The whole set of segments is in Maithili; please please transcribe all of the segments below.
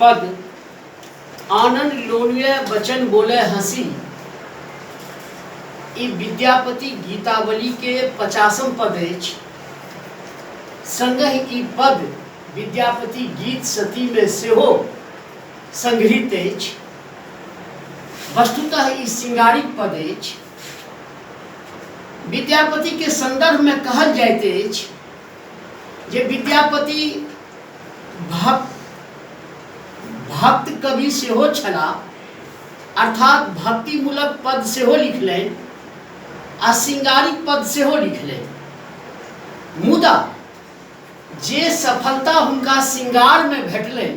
पद आनंद लोनिय बचन बोले हंसी ई विद्यापति गीतावली के 50म पद अछि। संगहि ई पद विद्यापति गीत सती में सेहो संगृहीत अछि। वस्तुतः ई श्रृंगारिक पद अछि। विद्यापति के संदर्भ में कहल जाइत अछि जे विद्यापति भक्त भक्त कवि सेहो छलाह, अर्थात भक्तिमूलक पद सेहो लिखलनि आ श्रृंगारिक पद सेहो लिखलनि। मुदा जे सफलता हुनका श्रृंगारमे भेटलनि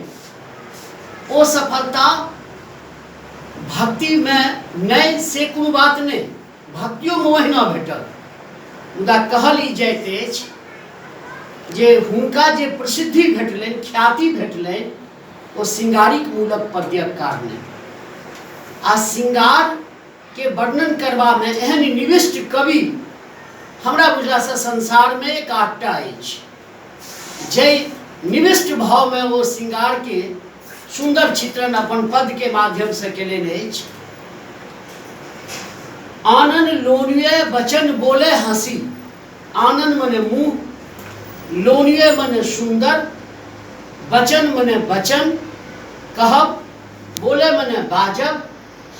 ओ सफलता भक्तिमे नहि, से कोनो बात नहि, भक्तियोमे ओहिना भेटल। मुदा कहल ई जाइत अछि जे हुनका जे प्रसिद्धि भेटलनि, ख्याति भेटलनि, ओ श्रृंगारिक मूलक पद्यक कारणे। आ श्रृंगारके वर्णन करबामे एहन निविष्ट कवि हमरा बुझलासँ संसारमे एक आधटा अछि, जाहि निविष्ट भावमे ओ श्रृंगारके सुन्दर चित्रण अपन पदके माध्यमसँ केलनि अछि। आनन लोनिये बचन बोले हंसी, आनन मने मुँह, लोनिये मने सुन्दर, बचन मने बचन कहब, बोले मने बाजब,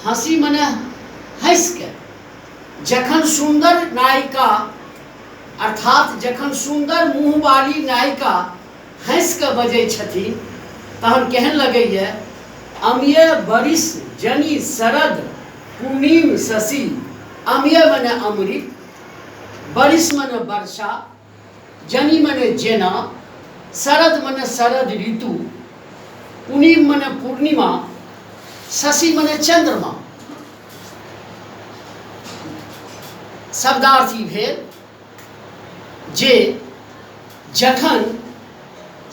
हंसी मने हँसिके। जखन सुन्दर नायिका अर्थात जखन सुन्दर मुँहवाली नायिका हँसि कऽ बजै छथिन तहन केहन लगैए? अमिय बरिस जनि शरद पूर्णिम शशि। अमिय मने अमृत, बरिस मने वर्षा, जनि मने जेना, शरद मने शरद ऋतु, पूर्णिम मने पूर्णिमा, शशि मने चंद्रमा। शब्दार्थ ई भेल जे जखन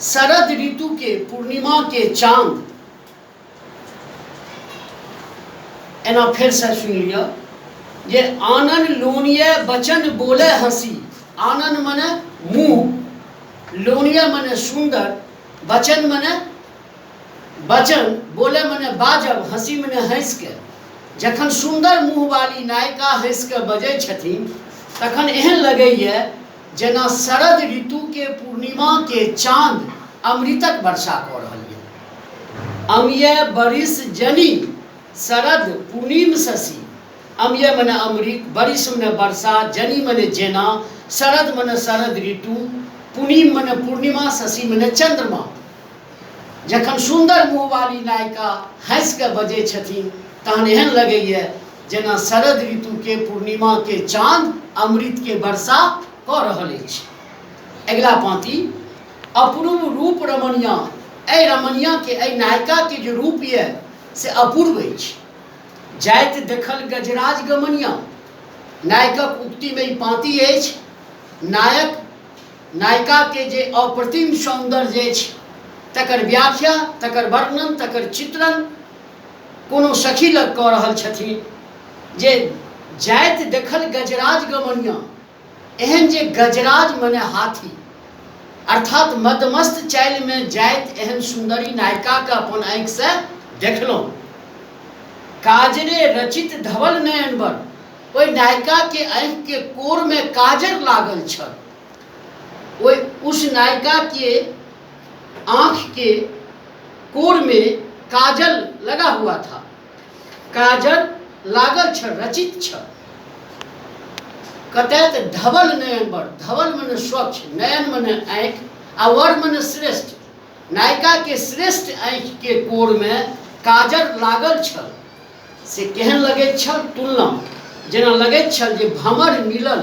शरद ऋतु के पूर्णिमा के चांद, एना फेर से सुनि लिअ जे आनन लोनिय बचन बोले हंसी। आनन मने मुँह, लोनिय मने सुंदर, बचन मने बचन, बोले मने बाजब, हंसी मने हंसि के। जखन सुंदर मुँहवाली नायिका हंसि के बजै छथिन तखन एहन लगैए जेना शरद ऋतु के पूर्णिमा के चांद अमृतक वर्षा कऽ रहल यऽ। अमिय बरिस जनि शरद पूर्णिम शशि। अमिय मने अमृत, बरिस मने वर्षा, जनि मने जेना, शरद मने शरद ऋतु, पूर्णिम मने पूर्णिमा, शशि मने चंद्रमा। जखन सुन्दर मुँहवाली नायिका हँसि कऽ बजै छथिन तहन एहन लगैए जेना शरद ऋतुके पूर्णिमाके चाँद अमृतके वर्षा कऽ रहल अछि। अगिला पाँती, अपूर्व रूप रमणिया। एहि रमणियाके, एहि नायिकाके जे रूप यऽ से अपूर्व अछि। जाइत देखल गजराज गमनिया। नायकक उक्तिमे ई पाँती अछि। नायक नायिकाके जे अप्रतिम सौन्दर्य अछि तकर व्याख्या, तकर वर्णन, तकर चित्रण कोनो सखी लग कऽ रहल छथिन जे जाइत देखल गजराज गमनिया, एहन जे गजराज मने हाथी, अर्थात मदमस्त चालिमे जाइत एहन सुन्दरी नायिकाके अपन आँखिसँ देखलहुँ। काजरे रचित धवल नयनवर, ओहि नायिकाके आँखिके कोरमे काजर लागल छल। ओहि उस नायिका के आँख के कोर में काजल लगा हुआ था, काजल लागल छल, रचित छल। कतय तऽ धवल नयन वर, धवल मने स्वच्छ, नयन मने आँखि आ वर मने श्रेष्ठ। नायिका के श्रेष्ठ आँखि के कोर में काजर लागल छल, से केहन लगैत छल? तुलना जेना लगैत छल जे भमर मिलल,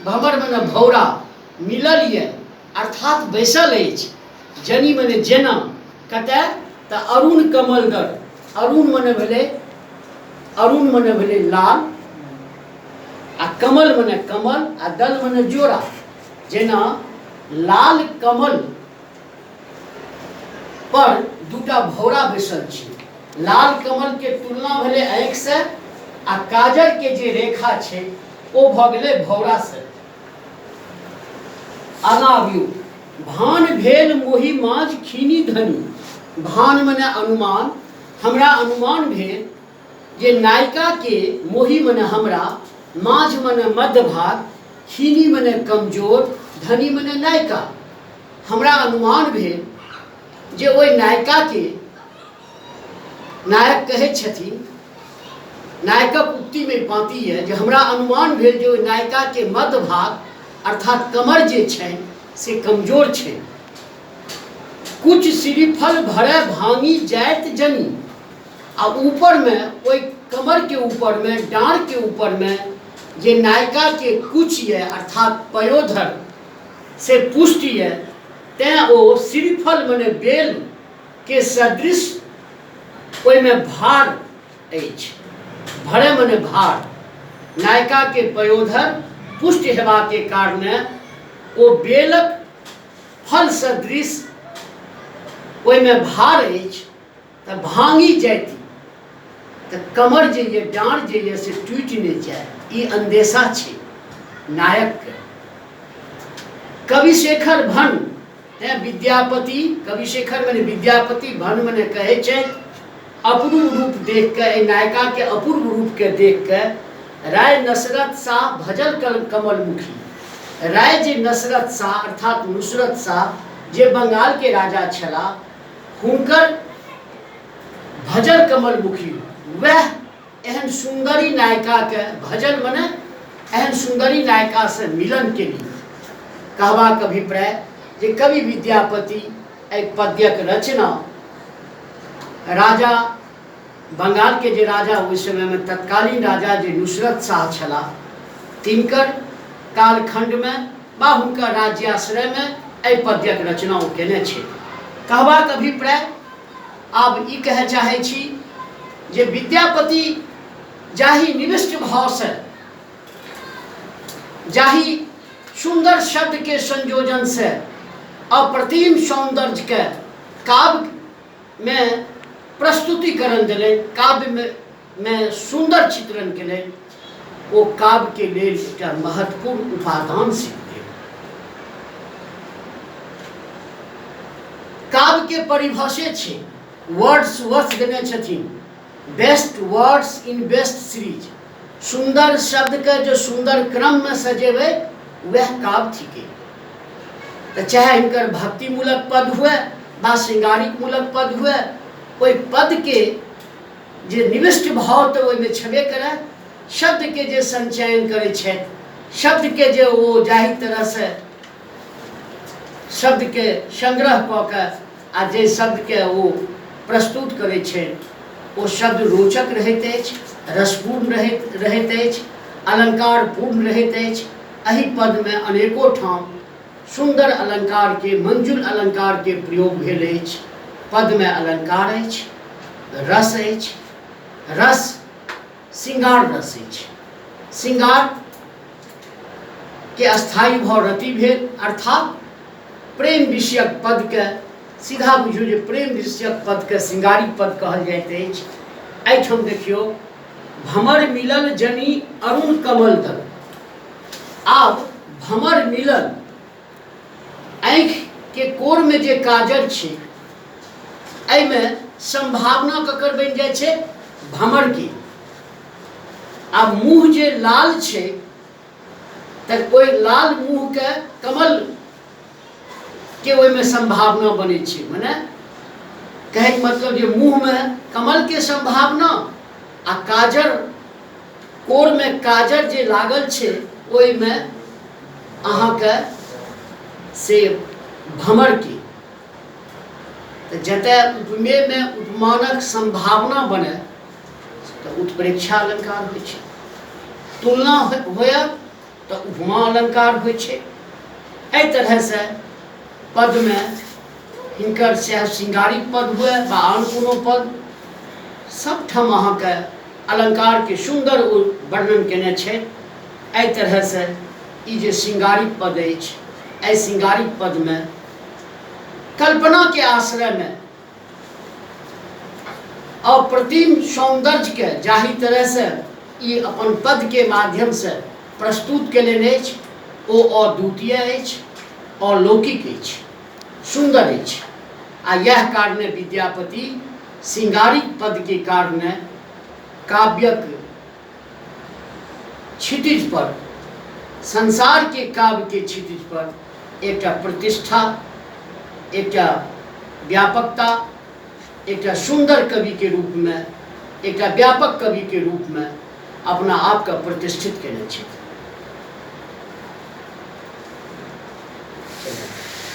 भमर मने भौरा, मिलल यऽ अर्थात बैसल अछि। जनी मने जेना, कतय तऽ अरुण कमलदर। अरुण मने भेलै, अरुण मने भेलै लाल, आ कमल मने कमल, आ दल मने जोड़ा। जेना लाल कमल पर दूटा भौरा बैसल छै। लाल कमल के तुलना भेलै आँखि से, आ काजर के जे रेखा छै ओ भऽ गेलै भौरा से। आगाँ अबियौ। भान भेल मोहि माँझ खीनी धनी। भान मने अनुमान, हमरा अनुमान भेल जे नायिकाके मोही मने हमरा, माझ मने मध्य भाग, खीनी मने कमजोर, धनी मने नायिका। हमरा अनुमान भेल जे ओहि नायिकाके नायक कहै छथिन, नायकक उक्तिमे पाँति यऽ जे हमरा अनुमान भेल जे ओहि नायिकाके मध्य भाग अर्थात कमर जे छनि से कमजोर छनि। कुछ श्रीफल भरे भाङि जाइत जनी, आ ऊपरमे ओहि कमरके ऊपरमे डाँड़के ऊपरमे जे नायिकाके कुछ यऽ अर्थात पयोधर से पुष्ट यऽ, तेँ ओ श्रीफल मने बेलके सदृश ओहिमे भार अछि। भरे मने भार, नायिकाके पयोधर पुष्ट हेबाके कारणे ओ बेलक फल सदृश ओहिमे भार अछि, तऽ भाङि जाइती तऽ कमर जे यऽ डाँड़ जे यऽ से टूटि नहि जाय, ई अन्देशा छै नायकके। कविशेखर भन, तेँ विद्यापति, कविशेखर मने विद्यापति, भन मने कहै छथि अपूर्व रूप देख कऽ, एहि नायिकाके अपूर्व रूपके देख कऽ राय नसरत शाह भजल कमलमुखी। राय जे नसरत शाह अर्थात नुसरत शाह जे बंगालके राजा छलाह, हुनकर भजल कमलमुखी, वएह एहन सुन्दरी नायिकाके भजन मने एहन सुन्दरी नायिकासँ मिलन केली। कहबाक अभिप्राय जे कवि विद्यापति एहि पद्यक रचना राजा बंगालके जे राजा ओहि समयमे तत्कालीन राजा जे नुसरत शाह छलाह तिनकर कालखण्डमे बा हुनकर राज्याश्रयमे एहि पद्यक रचना ओ केने छथि। कहबाक अभिप्राय आब ई कहय चाहै छी जे विद्यापति जाहि निविष्ट भावसँ, जाहि सुन्दर शब्दके संयोजनसँ अप्रतिम सौन्दर्यके काव्यमे प्रस्तुतिकरण देलनि, काव्यमे मे सुन्दर चित्रण केलनि, ओ काव्यके लेल एकटा महत्वपूर्ण उपादान सिद्ध भेल। काव्यके परिभाषे छै, वर्ड्स वर्थ देने छथिन, best words in best series. सुन्दर शब्दके जो सुन्दर क्रममे सजेबै वएह काव्य थिकै। तऽ चाहे हिनकर भक्तिमूलक पद हुए वा श्रृंगारिक मूलक पद हुए, ओहि पदके जे निविष्ट भाव तऽ ओहिमे छेबे करए, शब्दके जे संचयन करै छथि, शब्दके जे ओ जाहि तरहसँ शब्दके संग्रह कऽ के आ जे शब्दके ओ प्रस्तुत करै छथि ओ शब्द रोचक रहैत अछि, रसपूर्ण रहैत रहैत अछि, अलङ्कारपूर्ण रहैत अछि। एहि पदमे अनेको ठाम सुन्दर अलङ्कारके, मंजुल अलङ्कारके प्रयोग भेल अछि। पदमे अलङ्कार अछि, रस अछि, रस श्रृंगार रस अछि। श्रृंगार के स्थायी भाव रति भेल, अर्थात प्रेम विषयक पदके सीधा बुझियौ जे प्रेम विषयक पदके श्रृंगारिक पद कहल जाइत अछि। एहिठाम देखियौ, भमर मिलल जनी अरुण कमल दल। आब भमर मिलल, आँखिके कोरमे जे काजर छै एहिमे सम्भावना ककर बनि जाइ छै? भमरके। आ मुँह जे लाल छै तऽ ओहि लाल मुँहके कमल के ओहिमे सम्भावना बनै छै। मने कहैके मतलब जे मुँहमे कमलके सम्भावना आ काजर कोरमे काजर जे लागल छै ओहिमे अहाँके से भमरके। तऽ जतय उपमेयमे उपमानक सम्भावना बने तऽ उत्प्रेक्षा अलङ्कार होइ छै, तुलना होय तऽ उपमा अलङ्कार होइ छै। एहि तरहसँ पदमे हिनकर चाहे श्रृंगारिक पद हुए वा आन कोनो पद, सबठाम अहाँके अलङ्कारके सुन्दर ओ वर्णन केने छै। एहि तरहसँ ई जे श्रृंगारिक पद अछि, एहि श्रृंगारिक पदमे कल्पनाके आश्रयमे अप्रतिम सौन्दर्यके जाहि तरहसँ ई अपन पदके माध्यमसँ प्रस्तुत कयलनि अछि ओ अद्वितीय अछि, अलौकिक अछि, सुन्दर अछि। आ इएह कारणे विद्यापति श्रृंगारिक पदके कारणे काव्यक क्षितिज पर, संसारके काव्यके क्षितिज पर एकटा प्रतिष्ठा, एकटा व्यापकता, एकटा सुन्दर कविके रूपमे, एकटा व्यापक कविके रूपमे अपना आपके प्रतिष्ठित केने छथि।